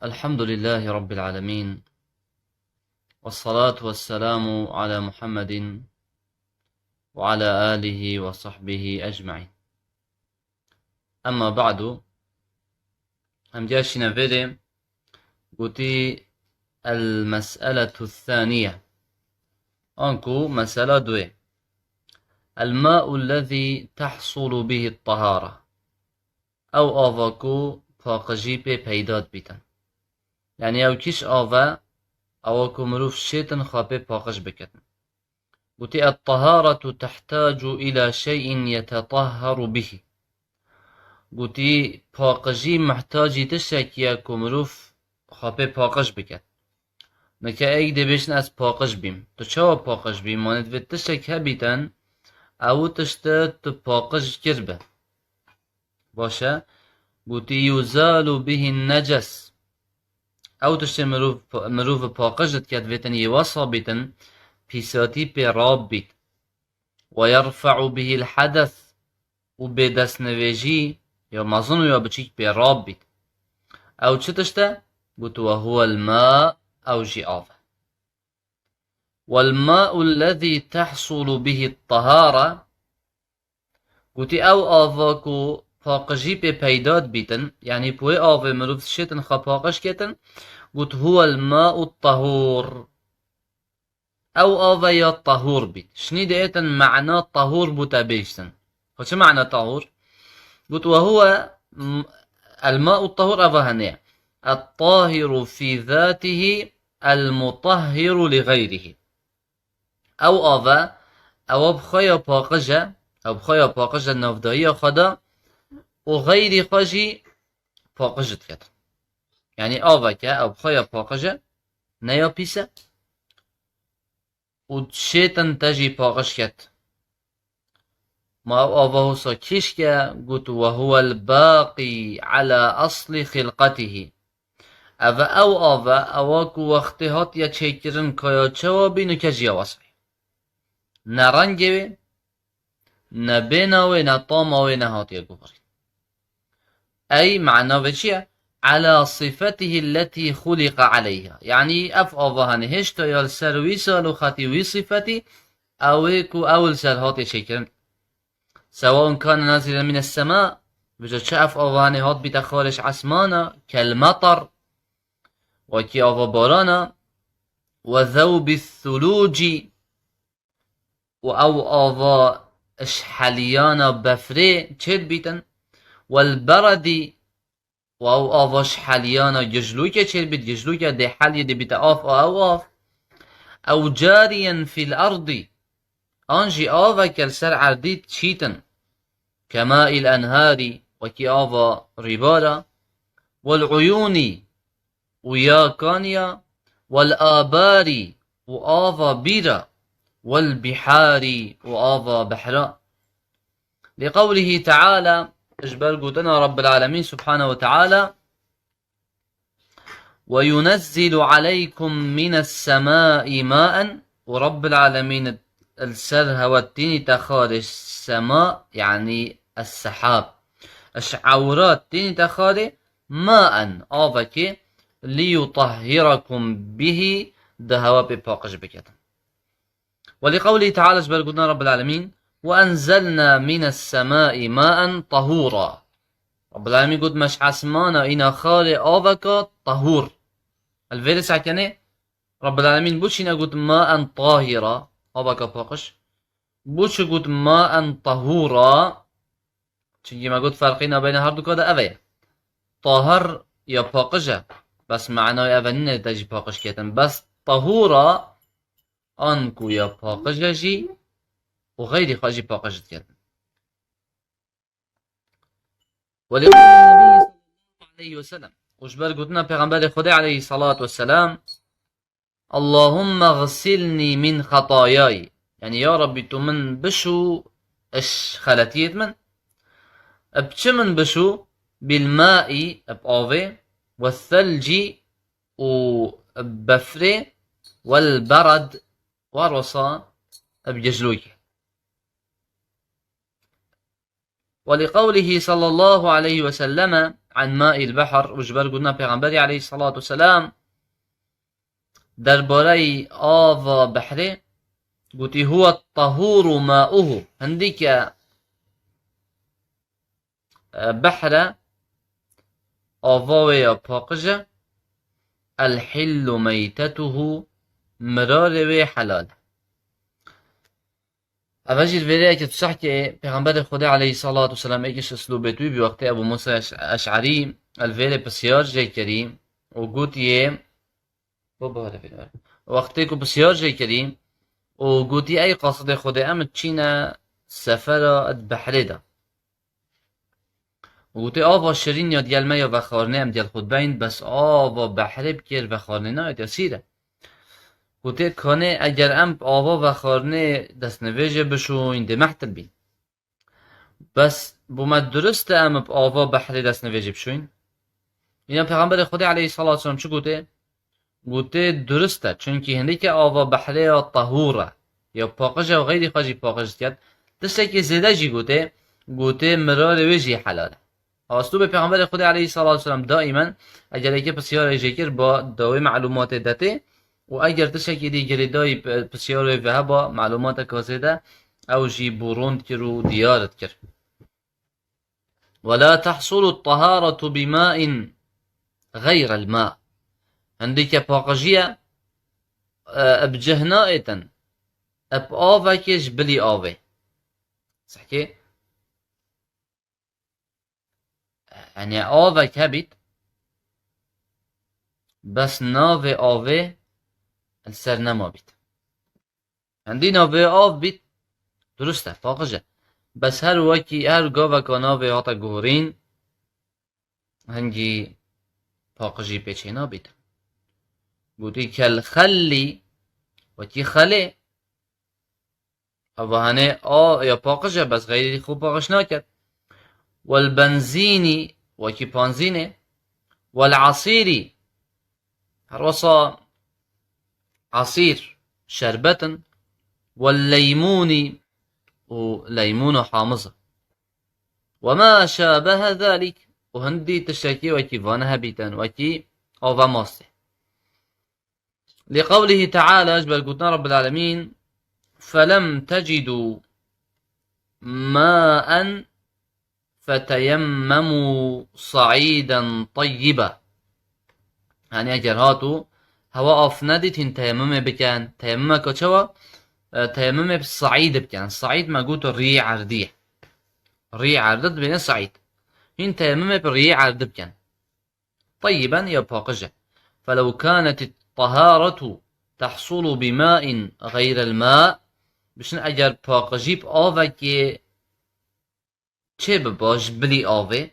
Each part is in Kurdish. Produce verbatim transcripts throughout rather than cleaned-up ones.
الحمد لله رب العالمين، والصلاة والسلام على محمد وعلى آله وصحبه أجمعين. أما بعد، em diya şîne vêrê, gotî, المسألة الثانية. Anku mesela duê. الماء الذي تحصل به الطهارة. Ew ava ku paqijî pê peyda dibîtin. Yanî ew kîş av e, ewa ku mirov şêtin xwe pê paqij bikin. Gotî, الطهارة تحتاج إلى شيء يتطهر به. Gotî, paqijî mihtacî tiştekî ye ku mirov xwe pê paqij bike. Nike êk dê bêjin ez paqij bîm. Tu çawa paqij bî? Manê divê tiştek hebîtin, ew tişte tu paqij kirbe. Baş e. Gotî, يزال به النجس. Ew tiştê mirov, mirov paqij dike, divê tenê wesa bîtin, pîsatî pê rab bît. ويرفع به الحدث. Û bêdestnivêjî ya mezin û ya biçîk pê rab bît. Ew çi tişt e? Got, وهو الماء, ew jî av e. والماء الذي تحصل به الطهارة. Gotî, ew ava ku paqijî pê peyda dibîtin, yanî bi wê avê mirov dişêtin xwe paqij ketin, got, هو الماء الطهور. Ew ava ya tahûr bît. Şinî diêtin mena tahûr bû te bêjtin. Xwe çi mena tahûr? Got, وهو م-، الماء الطهور, ava hene ye. الطاهر في ذاته المطهر لغيره. Ew ava, ewa bi xwe ya paqij e, ew bi xwe ya paqij e navdayiya xwe de û xeyrî xwe jî paqij diket. Yanî aveke ew bi xwe ya paqij e, ne ya pîs e. Û şêtin te jî paqij ket. Ma ew ava wisa kîşk e, got, وهو الباقي على أصل خلقته. Ev e ew av e, ewa ku wextê hatiye çêkirin kaya çawa bî, nûke jî ewa sey. Ne rengê wê, ne bêna wê, ne tama wê nehatiye guherîn. Ey mena vê çi ye? على صفته التي خلق عليها. Yanî ev ava hene hêşta ya li ser wî sal û xetî wî sifetî, ew ê ku ew li ser hatiye çêkirin. سواء كان نازلا من السماء, bêje çi ev ava hene hat bîte xarê ji esmana, كالمطر, wekî ava barana, وذوب الثلوج, û ew ava ji heliyana befrê çêdibîtin, والبرد, û ew ava ji heliyana gijlûkê çêdibît, gijlûke dê heliyê dibîte av, a ew av, أو جاريا في الأرض, an jî aveke li ser erdî diçîtin, كماء الأنهار, wekî ava rîbara, والعيون, û ya kaniya, والآبار, û ava bîra, والبحار, û ava behra. لقوله تعالى, ji ber gotina Rabbil Alemîn Subhanehu ve Teala, وينزل عليكم من السماء ماء, û Rabbil Alemîn li ser hewe tînîte xarê sema, yanî السحاب. Ji ewra tînîte xarê, ماء, avekê, ليطهركم به, di hewe pê paqij biketin. ولقوله تعالى, ji ber gotina Rabbil Alemîn, وأنزلنا من السماء ماء طهورا. Rabbil Alemîn got, me ji esmana îna xarê aveka tahûr. Li vê de sekenê, Rabbil Alemîn bo çî negot ماء طاهرا, aveka paqij? Bo çi got ماء طهورا? Çimkî me got ferqî navbeyna herduka de ev e. Tahir ya paqij e. Bes manayê ev e nîne te jî paqij ketin. Bes tahûra an ku ya paqij e jî û xeyrî xwe jî paqij diketin. ولقول النبي صلى الله عليه وسلم. Û ji ber gotina Pêxemberê Xwedê aleyhissalatu vesselam, اللهم اغسلني من خطاياي. Yanî, ya Rabbî, tu min bişû ji xeletiyêt min. Bi çi min bişû? بالماء, bi avê, والثلج, û bi befrê, والبرد, û her wisa bi gijlokê. ولقوله صلى الله عليه وسلم, an ma'il bahr, û ji ber gotina Pêxemberê aleyhissalatu vesselam derbareyî ava behrê, gotî, "Huwa tahuru ma'uhu." Hindî ke, e, behr e, ava wê ya paqij e, "El hillu meytetuhu", mirarê wê helal e. Eve jî li vêrê yekê tu sehkê Pêxemberê Xwedê aleyhissalatu vesselam êkiş uslûbê tu bî wextê Ebu Musa Eş-, Eş'erî el vêrê pisyar jê kirî û gotiye, Baba hele vêrê. Wextê ku pisyar jê kirî û gotî, "Ey qasidê Xwedê, em çîne sefera di behrê de." Û gotê, "Ava şirîn ya diyel me ya vexwarinê em diyel xwe dibeyin, bes ava behrê bi kêr vexwarinê nayê, ya sîr e." Gotê, "Kanê eger em bi ava vexwarinê destnivêjê bişûn, dê mehtil bîn." Bes bo me durist e em bi ava behrê destnivêjê bişûn? Îna Pêxemberê Xwedê aleyhissalatu vesselam çi gotê? Gotê, "Durist e, çunkî hindî ke ava behrê ya tehûr e, ya paqij e û xeyrî xwe jî paqij diket." Tiştekî zêde jî gotê, gotê, "Mirarê wê jî helal e." Astûbê Pêxemberê Xwedê aleyhissalatu vesselam daîmen eger êkê pisyarê jê kir, ba dawê melûmatê detê û eger tiştekî dî girêdayî p-, pisyarê ve heba, melûmateke zêde, ew jî bûrûn dikir û diyar dikir. "Ve la tahsulu taharatu bi ma'in ghayrel ma." Hindî ke paqijî ye, e, bi cih naêtin, bi avekê ji bilî avê. Sehkê? Yanî avek hebît, bes navê avê li ser nema bît. Hindî navê av bît, durist e, paqij e. Bes her wekî, her gaveka navê hate guhorîn, hingî paqijî pê çê nabît. Gotî, "Kel xellî", wekî xelê. Eva hene a ya paqij e, bes xeyrî xwe paqij naket. "Wel benzînî", wekî panzînê. "Wel asîrî", her wesa asîr, şerbet in. "Wel leymûnî", û leymûn û hamiz e. "Ve ma şabehe zalîk", û hindî tiştekî wekî vane hebîtin, wekî ava mastê. Li qewlihî teala, ji ber gotina Rabbil Alemîn, "Felem tecidû maen feteyemmemû saîden teyyiba." Yanî eger hatû hewa af nedît, hîn teyemmumê bikin. Teyemmumeke çawa? E, teyemmumê bi saîd bikin. Saîd me got riyê erdî ye. Riyê erdî dibêne saîd. Hîn teyemmumê bi riyê erdî bikin. Teyyiben ya paqij e. Felew kânetit taharetu tehsulu bi ma'in ghayrel ma, bişin eger paqijî bi avekê çê biba ji bilî avê,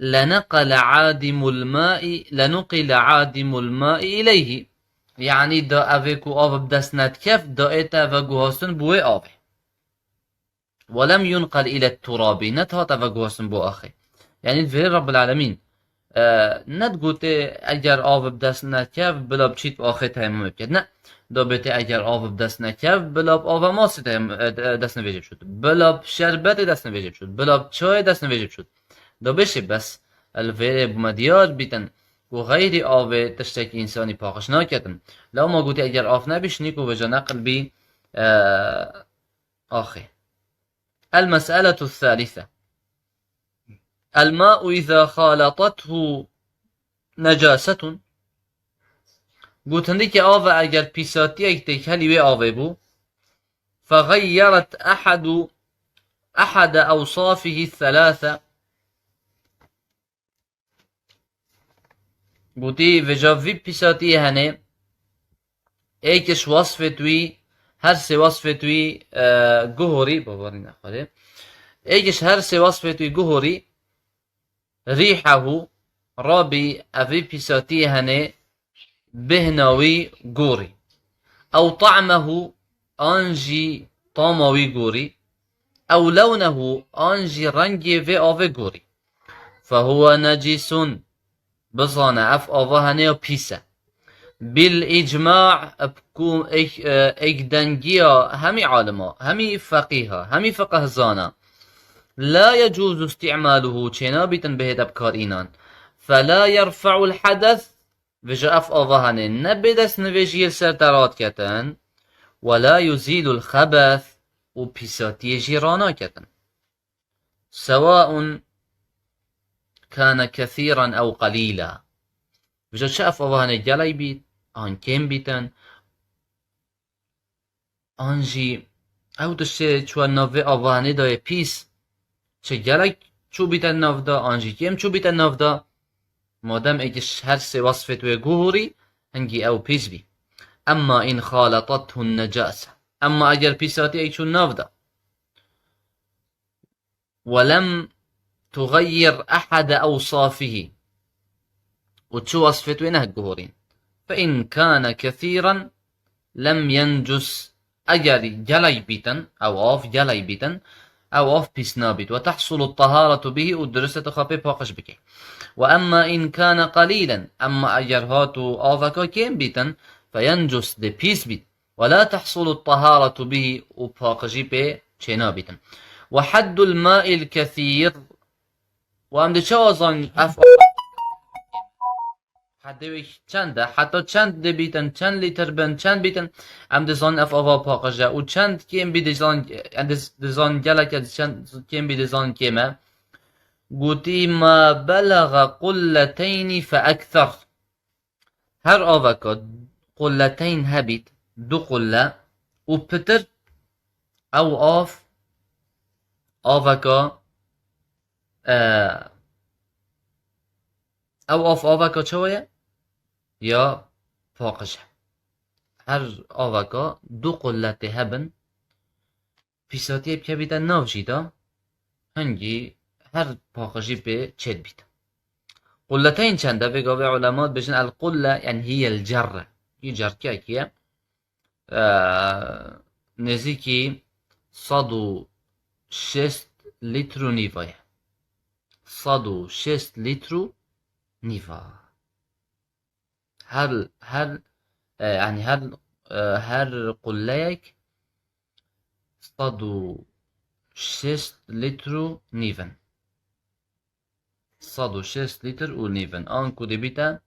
leneqele adimul ma'i, lenuqile adimul ma'i ileyhi. Yanî da evê ku av bi dest nedikev, da ête veguhastin bi wê avê. "Welem yunqel ile turabî", nedihate veguhastin bo axê. Yanî divêrê Rabbil Alemîn, e, nedigotê eger av bi dest nekev, bila biçît bi axê teyemmumê biket. Ne, da bêtê eger av bi dest nekev, bila bi ava masê teyem-, e, de-, destnivêjê biçût. Bila bi şerbetê destnivêjê biçût. Bila bi çayê destnivêjê biçût. Da bêşê bes, el vêrê bi me diyar bîtin ku xeyrî avê tiştekî însanî paqij naketin. Lewma gotî eger av nebî, şinî ku vêca neqil bî, e, Axê. El-mes'eletu thalithe. El-ma'u iza khalatathu necasetun. Gotin dike ava eger pîsatiyek têkelî wê avê bû, fegheyyeret ehadu, ehade ewsafihi thelâthe. Gotî, vêca vî pîsatiyê henê, êkiş wasfê tu wî, her sê wasfê tu wî, e, guhorî, bawarî nexwarê. Êkiş her sê wasfê tu wî guhorî, rîhehu, rabî, ev vî pîsatiyê henê, bêhna wî gorî. Ew ta'mehu, an jî tama wî gorî. Ew lewnehu, an jî rengê vê avê gorî. Fehuwe necisun, bizane ev ava henê ya pîs e. Bil îcma', bi ku-, êk-, e, êkdengiya hemî alima, hemî feqîha, hemî fiqihzana. لا يجوز استعماله, çênabîtin bihête bi kar înan. فلا يرفع الحدث, vêca ev ava hanê ne bê destnivêjiyê li ser te radiketin. ولا يزيل الخبث, û pîsatiyê jî ranaketin. سواء كان كثيرا أو قليلا. Vêca çi ev ava hanê gelek bît, an kêm bîtin, an jî ew tiştê çûye nav vê ava hanê de yê pîs, çi gelek çûbîte nav de, an jî kêm çûbîte nav de, madem êkî her sê wesfê tu yê guhorî, hingî ew pîs bî. أما إن خالطته النجاسة. Emma eger pîsatiyek çû nav de, ولم تغير أحد أوصافه, û çi wesfê tu yê nehek guhorîn. فإن كان كثيرا لم ينجس. Eger gelek bîtin, ew av gelek bîtin, ew av pîs nabît. وتحصل الطهارة به, û dirist e tu xwe pê paqij bikî. وأما إن كان قليلا, emma eger hat û aveka kêm bîtin, فينجس, dê pîs bît. ولا تحصل الطهارة به, û paqijî pê çênabîtin. وحد الماء الكثير, û em dê çawa zanîn ev hedê wê çend e? Heta çend dê bîtin, çend lîtir bin, çend bîtin? Em dê zanîn ev ava paqij e. Û çend kêm bî dê zan-, em dê, dê zanîn gelek e, çend kêm bî dê zanîn kêm e. Gotî, ما بلغ قلتين فأكثر. Her aveka qulleteyn hebît, du qulle û pitir, ew av aveka, e, ew av aveka çawa ye? Ya paqij e. Her aveka du qulletê hebin, pîsatiyê bikevîte nav jî de, hingî her paqijî pê çêdibît. Qulleteyn çend e? Vê gavê ulema dibêjin el qulle, yani hiye el cerre. Hî cerkiyekî ye. Eee, nêzîkî sed û şêst lîtr û nîva ye. Sed û şêst lîtr û nîva. Her, her, e, yani her, e, her qulleyek sed û şêst lîtr û nîv in. Sed û şêst lîtr û nîv in. Anku dibîte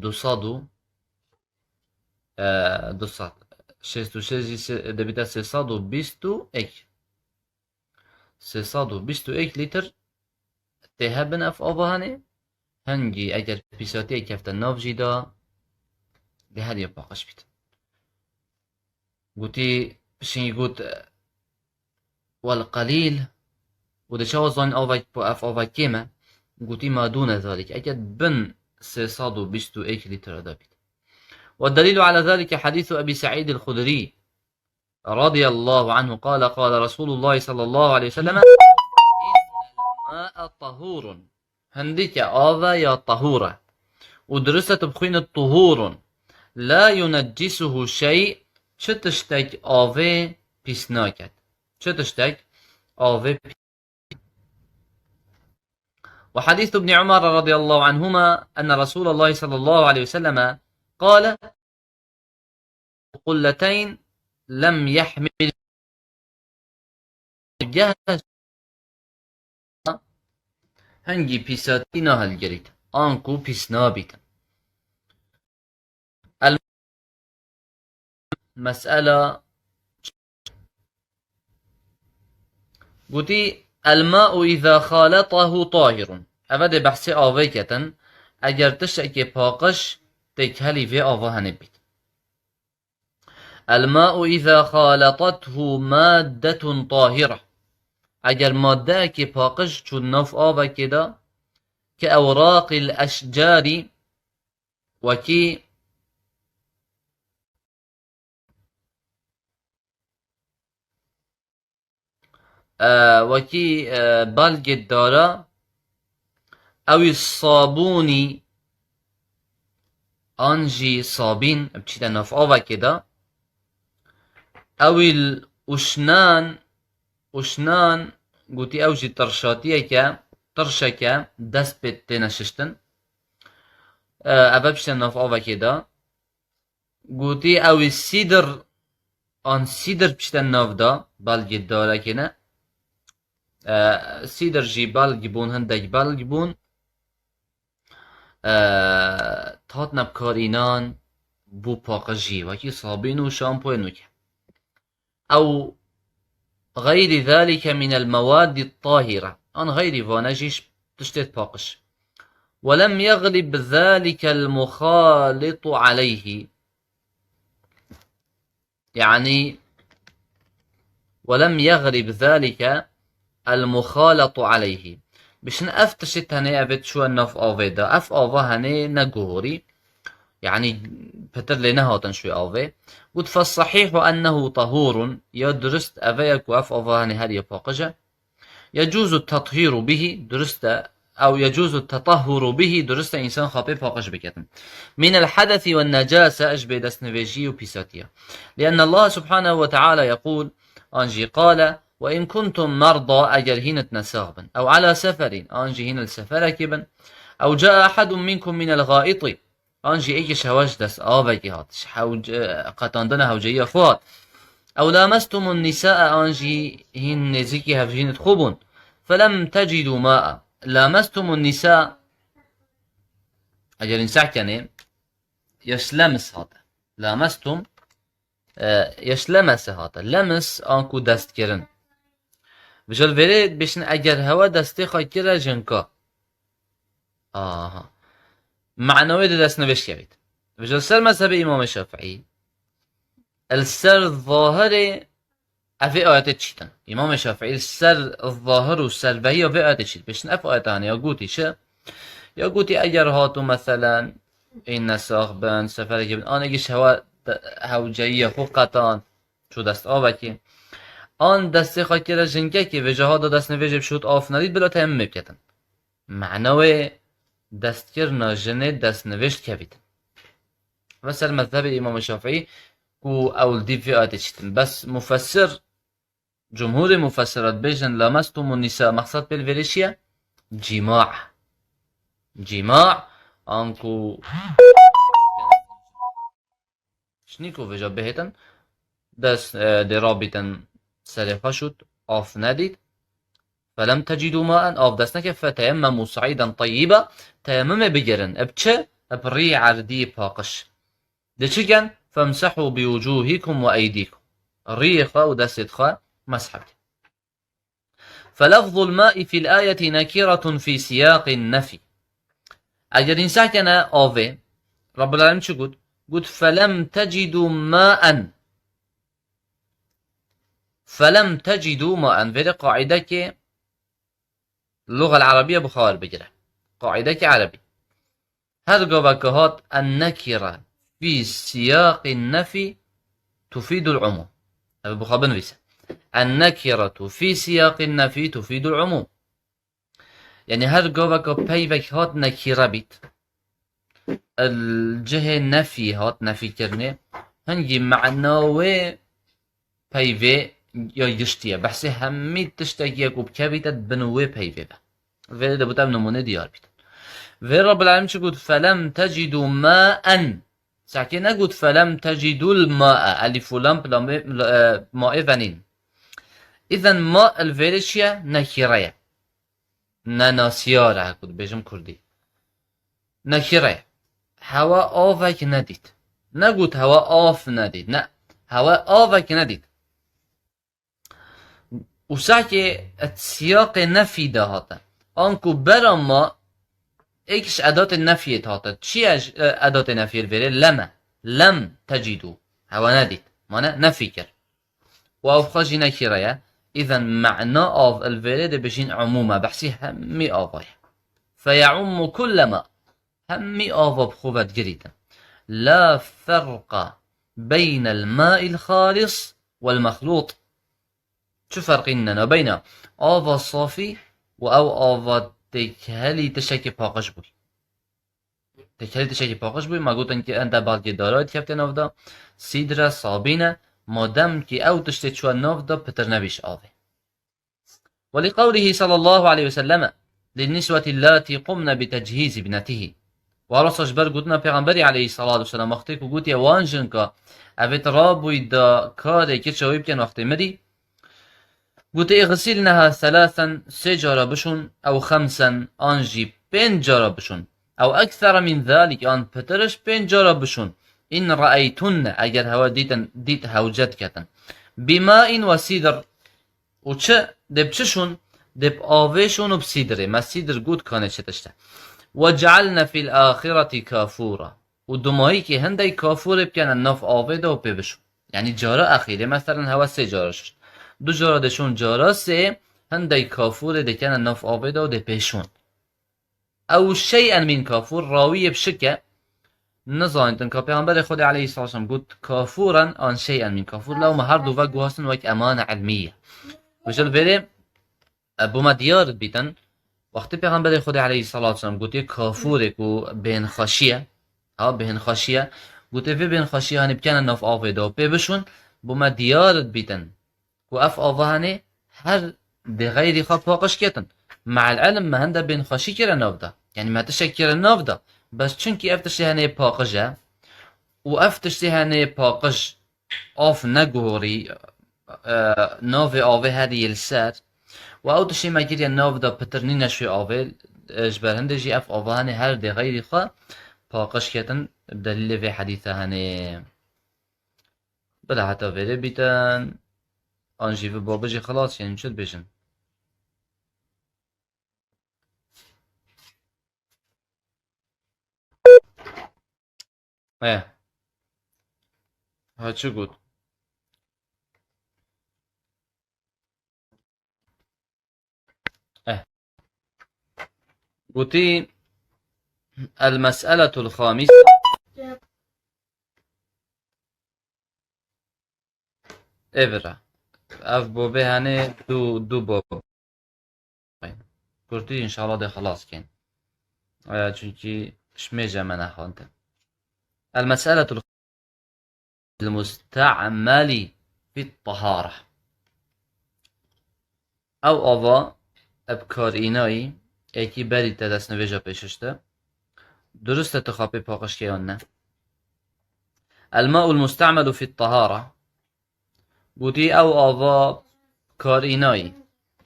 du sed û, e, du sed. Şêst û şêst jî se-, dibîte sê sed û bîst û êk. Sê sed û bîst û êk lîtr tê hebin ev ava hanê. Hingî eger pîsatiyê kefte nav jî de, dê her yê paqij bît. Gotî, pişingî got, wel qelîl, û dê çawa zanîn avek, ev avek kêm e? Gotî, ma dûne zalîk, eger bin sê sed û bîst û êk lître de bît. والدليل على ذلك حديث أبي سعيد الخدري رضي الله عنه قال، قال رسول الله صلى الله عليه وسلم، إن الماء طهور. Hindike av e ya tahûr e. Û dirist e tu bixwînî tuhûrun. La yuneccisuhu şey, çi tiştek avê pîs naket. Çi tiştek avê pîs. وحديث ابن عمر رضي الله عنهما أن رسول الله صلى الله عليه وسلم قال، قلتين لم يحمل. Hingî pîsatî nahilgirît, anku pîs nabîtin. El-, mesela gotî, el-ma'u îza xaletahu tahirun. Eve dê behsê avê ketin, eger tiştekê paqij têkhelî vê ava henê bît. El-ma'u îza xaletethu maddetun tahire. Eger maddeyekê paqij çû nav avekê de, ke ewraqil eşcarî, wekî, e, wekî, e, balgê dara, ewî sabûnî, an jî sabîn, biçîte nav avekê de, ewî uşnan, uşnan, gotî ew jî tirşatiyeke, tirşeke, dest pê têne şiştin. E, eve biçîte nav avekê de. Gotî ew ê sîdir, an sîdir pişte nav da, belgê darekê ne. E, sîdir jî belg bûn, hindek belg bûn. E, hatine bikarînan bo paqijî, wekî sabîn û şampoyên weke. Ew xeyrî zalike minel mewadî tahîre. An xeyrî vane jî tiştê paqij. Welem yeglib zalikel muxalitu aleyhî. Yanî, welem yeglib zalike el muxalatu aleyhî. Bişin ev tiştê tenê evê çûye nav avê de. Ev ava henê neguhorî. Yanî, pitir lê nehatin şûyê avê. Got, "Fes-sahîhu ennehu tahûrun." Ya durist eve ye ku ev ava henê her ya paqij e. Yecuzu tetahhuru bihi, durist e. Ew yecuzu tetahhuru bihi, durist e însan xapê paqij biketin. Minel hadesi wen necase, ji bê destnivêjî û pîsatiya. Lienne Allah subhanehu ve teala yekûl, an jî qale, "Ve in kuntum merda", eger hîn it nesax bin. Ew ala seferin, an jî hîn li seferekê bin. Ew caa ahadun minkum minel gaiti. An jî êkî ji hewa ji dest avekê hat, ji hewce-, qetandina hewceyiya xwe hat. Ew lamestumun nîsaa, an jî hîn nêzîkî hevjînê xwe bûn. Felem tecidû maa. Lamestumun nîsa, eger însa kenê, yeş lemis hate. Lamestum, e, yeş lemese hate. Lemis, anku destkirin. Vêca li vêrê dibêjin, eger hewa destê xwe kire jinka. Aha. Mena wê di destnivêj kevît. Vêca li ser mezhebê Îmamê Şafîî, li ser zahirê ev vê ayetê çîtin. Îmamê Şafîî li ser zahir û servehiya vê ayetê çît. Bêjin ev ayet hanê ya gotî çi? Ya gotî eger hatû meselen ên nesax bin, seferekê bin, an êkî ji hewa de-, hewceyiya xwe qetan, çû dest avekê. An destê xwe kire jinkekê, vêca hat da destnivêjê bişût av nedît, bila teyemmumê biketin. Mena wê destkirina jinê destnivêj kevît. Ve ser mezhebê Îmam Şafîî ku ew li dîv vê ayetê çîtin. Bes mufessir, cumhurê mufessirat bêjin, "Lamestumun nisa", mexsed pê li vêrê çi ye? Cîma. Cîma, anku Şinî ku vêca bihêtin, dest, e, dê rabîtin serê xwe şût, av nedît. Felem tecidû maen, av dest neke, feteyemmemû saîden teyyiba, teyemmumê bigirin. Bi çi? Bi rî erdî paqij. Dê çi ken? Femsehû bi wucûhîkum we eydîkum. Rîyê xwe û destê xwe mesh bikin. Felefzul ma'i fil ayeti nekiratun fi siyaqin nefi. Eger însan kene avê, Rabbul Alemin çi got? Got, "Felem tecidû maen." "Felem tecidû maen." Vêrê qaîdekê lugal erebiye bi xwe bigire. Qaîdekê erebî. Her gaveke hat en-nekire fî siyaqî nefî tufîdul umûm. Ev bi xwe binivîse. En-nekiretu fî siyaqî nefî tufîdul umûm. Yanî her gaveke peyvek hat nekîre bît, li cihê nefî hat, nefîkirinê, hingî mena wê peyvê ya giştî ye. Behsê hemî tiştekî ye ku bikevîte di bin wê peyvê ve. Vê de bû ev nimûne diyar bît. Vê Rabbil Alemin çi got? "Felem tecidû maen." Sakê negot, "Felem tecidûl mae." Elîf û lam, lamê, e, maê venîn. Îzen ma li vêrê çi ye? Nekîre ye. Nenasiyar e, ku dibêjim kurdî. Nekîre. Hewa avek nedît. Negot hewa av nedît. Ne. Hewa avek nedît. Û sakê et siyaqê nefî de hate. Anku bera ma êk ji edatê nefiyê hate. Çi ye ji, e, edatê nefiyê li vêrê? Lem e. Lem tecidû. Hewa nedît. Mane nefî kir. Û ev xwe jî nekîre ye. Îzen mena av li vêrê dibêjin umûm e. Behsî hemî ava ye. Feyeummu kulle ma. Hemî ava bi xwe ve digirîtin. La ferqa beynel ma'il xalis wel mexlût. Çi ferqî nîne nabeyna ava safî û ew ava têkhelî tiştekî paqij bûyî? Têkhelî tiştekî paqij bûyî, me gotin ki ende belgê darayê dikefte nav de, sîdre, sabîne, madem ki ew tiştê çûye nav de pitir nebî ji avê. Ve li qewlihi sallallahu aleyhi ve selleme, "Lin nisweti lati qumne bi tecihîz ibnetihi." Wa rasa ji ber gotina Pêxemberî aleyhissalatu vesselam, wextê ku gotiye wan jinka, evê rabûy da karê kiça wî bikin wextê mirî, Gote, اغسلنها ثلاثا, sê cara bişûn, ew خمسا, an jî pênc cara bişûn, ew أكثر من ذلك, an pitir ji pênc cara bişûn, إن رأيتن, eger hewe dîtin, dît hewce diketin, بماء وسدر, û çi, dê bi çi şûn, dê bi avê şûn û bi sîdirê, me sîdir got kanê çi tişt e, واجعلن في الآخرة كافورا, û dumayîkê hindek kafûrê bikene nav avê de û pê bişûn. Yanî cara exîrê, meselen hewe sê cara şûn. Du cara dê şûn, cara sê hindek kafûrê dikene nav avê de û dê pê şûn. Ew شيئا من كافور, rawiyê bi şik e, nizanîtin ka Pêxemberê Xwedê aleyhisselam got كافورا an شيئا من كافور, lewma her du ve guhastin wek emane ilmî ye. Wisa li vêrê, e, bo me diyar dibîtin, wextê Pêxemberê Xwedê aleyhissalatu vesselam gotiye kafûrê ku bêhnxweşî ye, ha, bêhnxweşî ye, gotiye vê bêhnxweşî hanê bikene nav avê de û pê bişûn, bo me diyar dibîtin ku ev ava hanê her dê xeyrî xwe paqij ketin. Me'el ilm me hinde bêhnxweşî kire nav de. Yanî me tiştek kire nav de. Bes çunkî ev tiştê hanê paqij e û ev tiştê hanê paqij av neguhorî, e, navê avê herî yê li ser. Û ew tiştê me kiriye nav de pitir nîne şûyê avê, e, ji ber hindê jî ev ava hanê her dê xeyrî xwe paqij ketin. Bi delîlê vê hedîse hanê. Bila heta vêrê bîtin, an jî vê babê jî xilas yên, çi dibêjin? Eh. Ha çi got? Eh. Gotî, المسألة الخامسة. Ê bira. Ev bobê hanê du, du bob. Kurtî înşallah dê xilas kên. E, çunkî ji mêje me nexwendin. المسألة المستعمل في الطهارة. Ew ava bi karînayî, êkî berî te destnivêja pêşişte, durist e tu xapê paqij ke yan ne? الماء المستعمل في الطهارة. Gotî ew ava karînayî,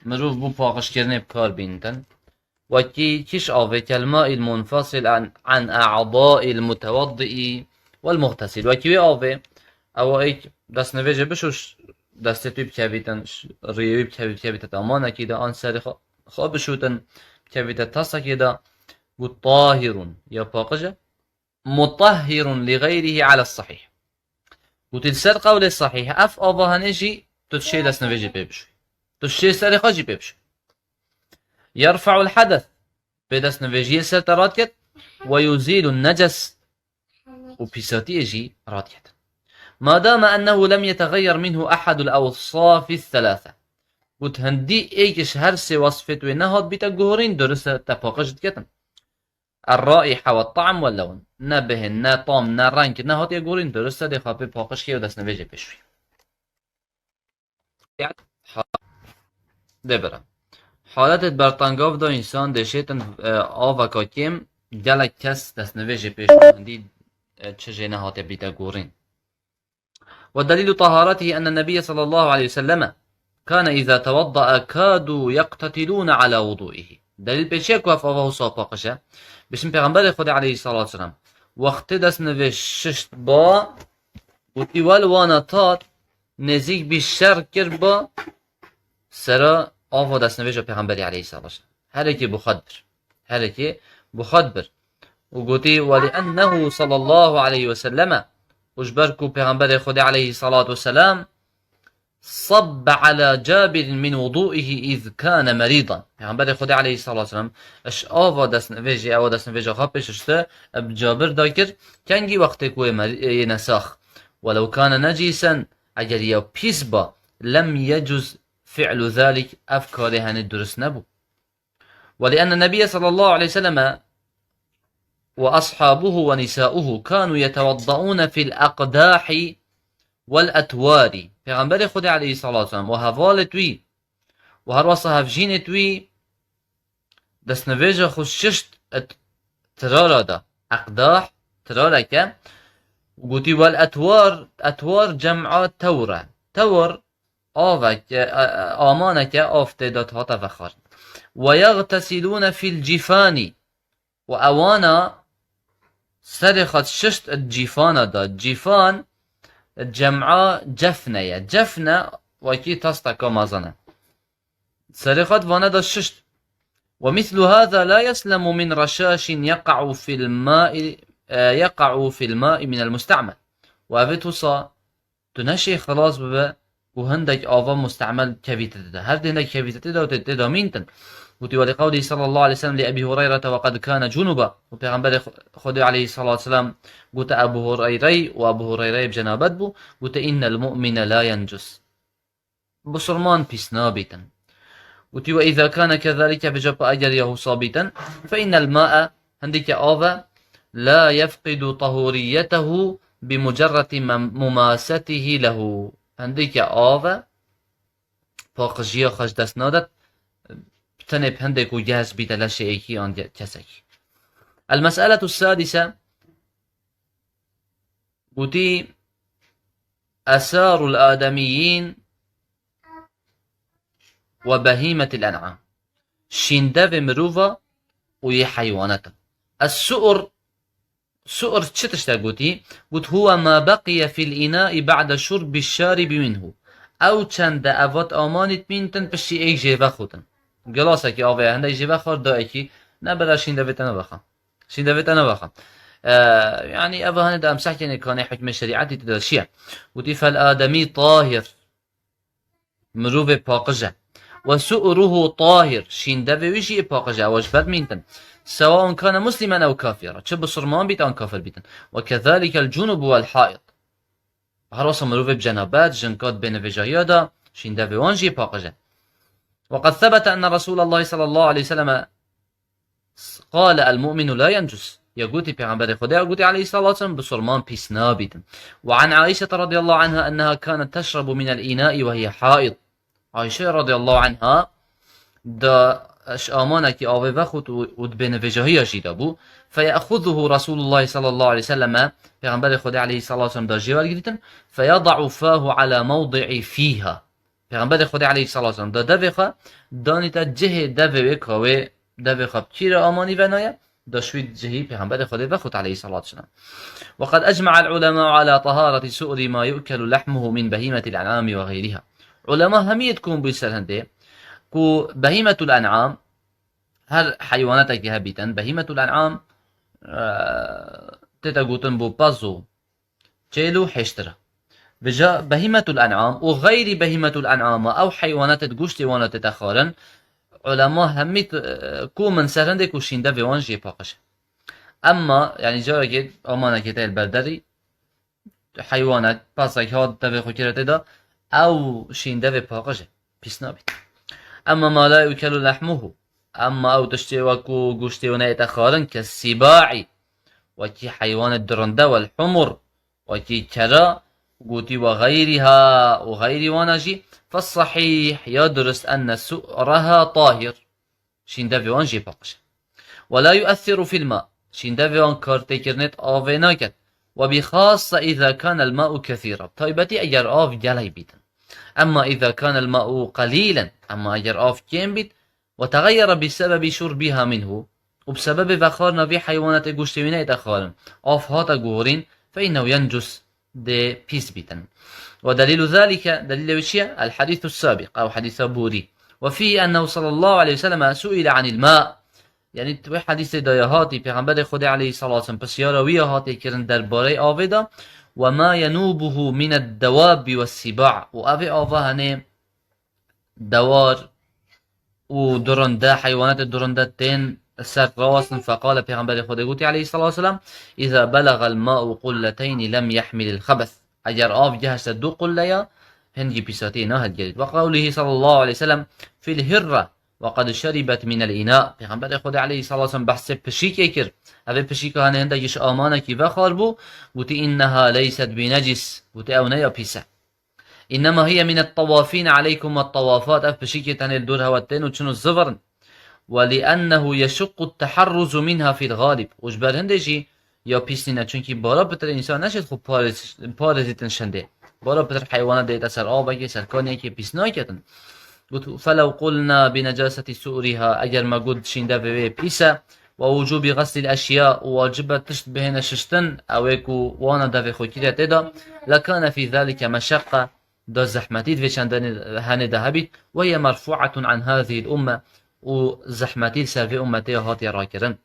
mirov bo paqijkirinê bi kar bînitin. Wekî kîş avê كالماء المنفصل عن، عن أعضاء المتوضئ والمغتسل. Wekî wê avê, ewa êk destnivêjê bişûş, destê wî bikevîtin, riyê wî bikevî, bikevîte tamanekî de, an serê xwe, xwe bişûtin, bikevîte tasekê de. Got طاهر, ya paqij e. مطهر لغيره على الصحيح. Gotî li ser qewlê sahîh, ev ava hanê jî tu dişê destnivêjê pê bişûyî. Tu dişê serê xwe jî pê bişûyî. يرفع الحدث, pê destnivêjiyê ser te radiket, ويزيل النجس, û pîsatiyê jî radiket. ما دام أنه لم يتغير منه أحد الأوصاف الثلاثة. Got hindî êk ji her sê wasfêt wê nehat bîte guhorîn, durist e te paqij diketin. الرائحة والطعم واللون. Ne bihên, ne tam, ne reng, ne hatiye gorîn, durist e dê xapê paqij kê û destnivêjê pêşûyî. Ha-, dê bira. Haletê bertangav de însan dêşêtin, e, avaka kêm, gelek kes destnivêjê pêşûyî hindî, e, çi jê nehatiye bîte gorîn. ودليل طهارته أن النبي صلى الله عليه وسلم كان إذا توضأ كادوا يقتتلون على وضوئه. Delîl pê çi ye ku ev ava wisa paqij e? Bêjin Pêxemberê Xwedê aleyhissalatu vesselam wextê destnivêj şişt ba, gotî wel wana tat nêzîk bî şer kir ba sera ava destnivêja Pêxemberê aleyhissalatu vesselam. Herekê bi xwe dibir. Herekê bi xwe dibir. Û gotî, ولأنه صلى الله عليه وسلم, û ji ber ku Pêxemberê Xwedê aleyhissalatu vesselam صب على جابر من وضوئه إذ كان مريضا. Pêxemberê Xwedê aleyhissalatu vesselam ji ava destnivêjê, ewa destnivêja xwe pêşişte, bi Cabir da kir, kengî wextê ku wê mer-, yê nesax. ولو كان نجسا, eger ya pîs ba, لم يجز فعل ذلك, ev karê henê durist nebû. ولأن النبي صلى الله عليه وسلم وأصحابه ونساؤه كانوا يتوضؤون في الأقداح والأتوار. Pêxemberê Xwedê aleyhissalatu vesselam û hevalêt wî û her wesa hevjînêt wî destnivêja xwe şişt di tirara de. Eqdah, tirarek e. Gotî, والأتوار, etwar cem'a tewr e. Tewr avek, e, e, amaneke av tê de hate vexwarin. Ve yextesilûne fîl cîfanî. Û ewana serê xwe şişt di cîfana de. Cîfan cem'a cefne ye. Cefne wekî tasteka mezin e. Serê xwe di vane de şişt. Ve mislu hâzâ la yeslemu min reşâşin yeqa'u fil mâi, e, yeqa'u fil mâi minel musta'mel. Û ev ê wisa tu neşê xilas bibe ku hindek ava mustemel kevîte tê de. Her hindek kevîte tê de û tê, tê de mîntin. Gotî, "Welî qewlî sallallahu aleyhi ve sellem li Ebî Hureyre ve qed kâne cunuba." Û Pêxemberê Xu-, Xwedê aleyhissalatu vesselam gote Ebû Hureyrey û Ebû Hureyreyê bi cenabet bû, gote, "Innel mu'mine la yencus." Bisurman pîs nabîtin. Gotî, "Ve îza kâne kezalike", vêca pa eger ya wisa bîtin, "fe innel ma'e", hindike av e, "la yefqidu tahuriyetehu bi mucerreti mem-, mumasetihî lehu." Hindike av e, paqijiya xwe ji dest nadet, tenê bi hindê ku gehs bîte leşê êkî an ge-, kesekî. El mes'eletu sadise, gotî, "Esarul ademiyyin ve behîmetil en'am." Şîndevê mirova û yê heywanata. Es-su'r, su'r çi tişt e gotî? Got, "Huve ma beqiye fil îna'i ba'de şurbi şaribi minhu." Ew çende evat amanît mîntin piştî êk jê vexutin. Gilasekî avê hindek jê vexwar da êkî, ne bera şîndevê te nevexa. Şîndevê te nevexa. E, yanî eva hene de em sehkêne kanê hukmê şerîetî tê de çi ye? Gotî, "Fel ademî tahir." Mirovê paqij e. "Ve su'ruhu tahir." Şîndevê wî jî ê paqij e. Ew ji ber mîntin. "Sewaun kane muslimen ew kafira." Çi bisurman bît an kafir bîtin. "Ve kezalikel cunubu vel haid." Her wisa mirovê bi cenabet, jinka di bênevêjahiya de, şîndevê wan jî paqij e. "Ve qed sebete enne Resûlallahî sallallahu aleyhi ve selleme qale el mu'minu la yencus." Ya gotî Pêxemberê Xwedê, ya gotî aleyhissalatu vesselam, bisurman pîs nabîtin. "Ve an Aişete radiyallahu anha enneha kanet teşrebu minel îna'i ve hiye haid." Ayşe radiyallahu anha da ji amanekî avê vexwit û, û di bênevêjahiya jî de bû. "Feye'xuzuhu Resûlullahî sallallahu aleyhi ve selleme", Pêxemberê Xwedê aleyhissalatu vesselam da jê wergirîtin, "feyeda'u fahu ala mewdi'i fîha." Pêxemberê Xwedê aleyhissalatu vesselam da devê xwe danîte cihê devê wê ka wê devê xwe bi kî re amanî venaye, da şwî cihî Pêxemberê Xwedê vexwit aleyhissalatu vesselam. "Ve qed ecma'el ulema'u ala tahareti su'ri ma yu'kelu lehmuhu min behîmetil en'ami ve gayriha." Ulema hemî yê dikom bû ser hindê ku behîmetul en'am, her heywanetekî hebîtin, behîmetul en'am, e, tête gotin bo pez û çêl û hêştir e. Vêca behîmetul en'am û xeyrî behîmetul en'ama, ew heywanatê di goştê wan de tête xwarin, ulema hemî, e, kom in ser hindê ku şîndevê wan jê paqij e. Emma, yanî carekê amanekê te li ber derî, heywanek, pesek hat devê xwe kire tê de, ew şîndevê paqij e, pîs nabît. Emma ma la yukelu lehmuhu, emma ew tiştê wekû goştê wan ê te xwarin, ke sîbaî, wekî heywanê dirinde, wel humur, wekî kera, gotî ve xeyrîha û xeyrî wana jî, fesahîh, ya durist, enne su'reha tahir. Şîndevê wan jê paqij e. Ve la yu'essiru fil ma. Şîndevê wan kartêkirinê di avê naket. Ve bi xasse îza kanel ma'u kethîra. Taybetî eger av gelek bîtin. Emma îza kanel ma'u qelîlen. Emma eger av kêm bît. Ve tegayyere bi sebebi şurbiha minhu. Û bi sebebê vexwarina vî heywanatê goştê wî neyte xwarin. Av hate guhorîn. Fe innehu yencus. Dê pîs bîtin. Ve delîlu zalike, delîlê wî çi ye? El hadîsu sabîq, ew hadîsa borî. Ve fîhî ennehu sallallahu aleyhi ve sellem su'ile anil ma. Yanî, di wê hadîsê de ya hatî, Pêxemberê Xwedê aleyhissalatu vesselam, pisyara wî ya hatê kirin derbarey avê de, "Ve ma yenûbuhu mined dewabbi ve sîba." Û ev ê ava hene dewar û durinde, heywanatê durinde tên ser rawastin, feqale, Pêxemberê Xwedê gotî aleyhissalatu vesselam, "Îza belagel ma'u qulleteyni lem yehmilil xebes." Eger av gehişte du qulleya, hingî pîsatiyê nahilgerît. Ve qewlihî sallallahu aleyhi ve sellem, "Fil hirre ve qed şeribet minel îna." Pêxemberê Xwedê aleyhissalatu vesselam behsê pişîkê kir. Ev ê pişîka hene hindekî ji amanekî vexwar bû, gotî, "Inneha leyset bi necis." Gotî, "Ew ne ya pîs e." "Innema hiye minet tawafîne aleykum ve tawafat." Ev pişikê tenê li dor hewe tên û çin û zivirin. "Ve li ennehu yeşukku teharruzu minha fil galib." Û ji ber hindê jî ya pîs nîne, çunkî bara pitir însan neşêt xwe parêz-, parêzîtin şindê. Bara pitir heywana dête ser avekê, ser kaniyekê pîs naketin. Got, فلو قلنا بنجاسة سؤرها, eger me got şîndevê wê pîs e, ووجوب غسل الأشياء, û wacib e tişt bihêne şiştin, ew ê ku wana devê xwe kiriye tê de, لكان في ذلك مشقة, da zehmetî di vê çendinê henê de hebît, وهي مرفوعة عن هذه الأمة, û zehmetî li ser vê ummetê hatiye rakirin.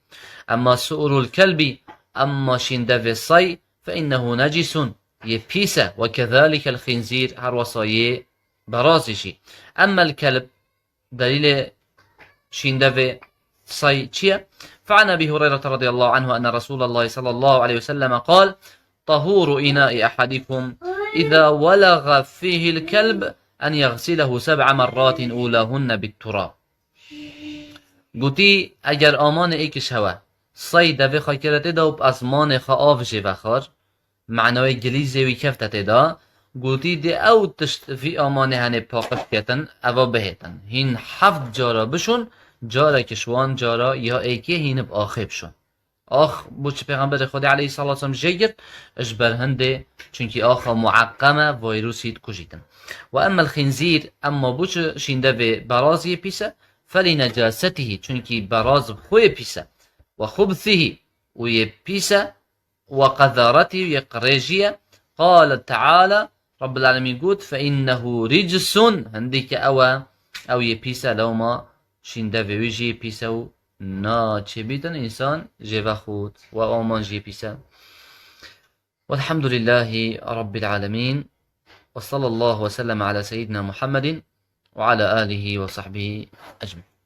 أما سؤر الكلب, emma şîndevê say, فإنه نجس, yê pîs e, وكذلك الخنزير, her wesa yê berazî jî. أما الكلب, delîlê şîndevê say çi ye? فعن أبي هريرة رضي الله عنه أن رسول الله صلى الله عليه وسلم قال: طهور إناء أحدكم إذا ولغ فيه الكلب أن يغسله سبع مرات أولاهن بالتراب. Gotî, eger amanê êkiş hewe, say devê xwe kire tê de û bi ezmanê xwe av jê vexwar, manawê gilîzê wî kefte tê de, gotî dê ew tişt vî amanê henê paqij ketin, eva bihêtin. Hîn heft cara bişon, carekî ji wan cara ya êkê hîn bi axê bişon. Ax, bo çi Pêxemberê Xwedê aleyhissalatu vesselam jê girt, ji ber hindê, çunkî axa mueqqem e, vayrûsî dikujîtin. وأما الخنزير, emma bo çi şîndevê beraziyê pîs e, فلنجاسته, çunkî beraz bi xwe yê pîs e, وخبثه, û yê pîs e, وقذارته, û yê qirêjî ye. قال تعالى, Rabbul Alemîn got, فإنه رجس, hindî ke ew e, ew yê pîs e, lewma şîndevê wî jî yê pîs e û naçê bîtin însan jê vexwit, we aman jî yê pîs e. والحمد لله رب العالمين، وصلى الله وسلم على سيدنا محمد وعلى آله وصحبه أجمعين.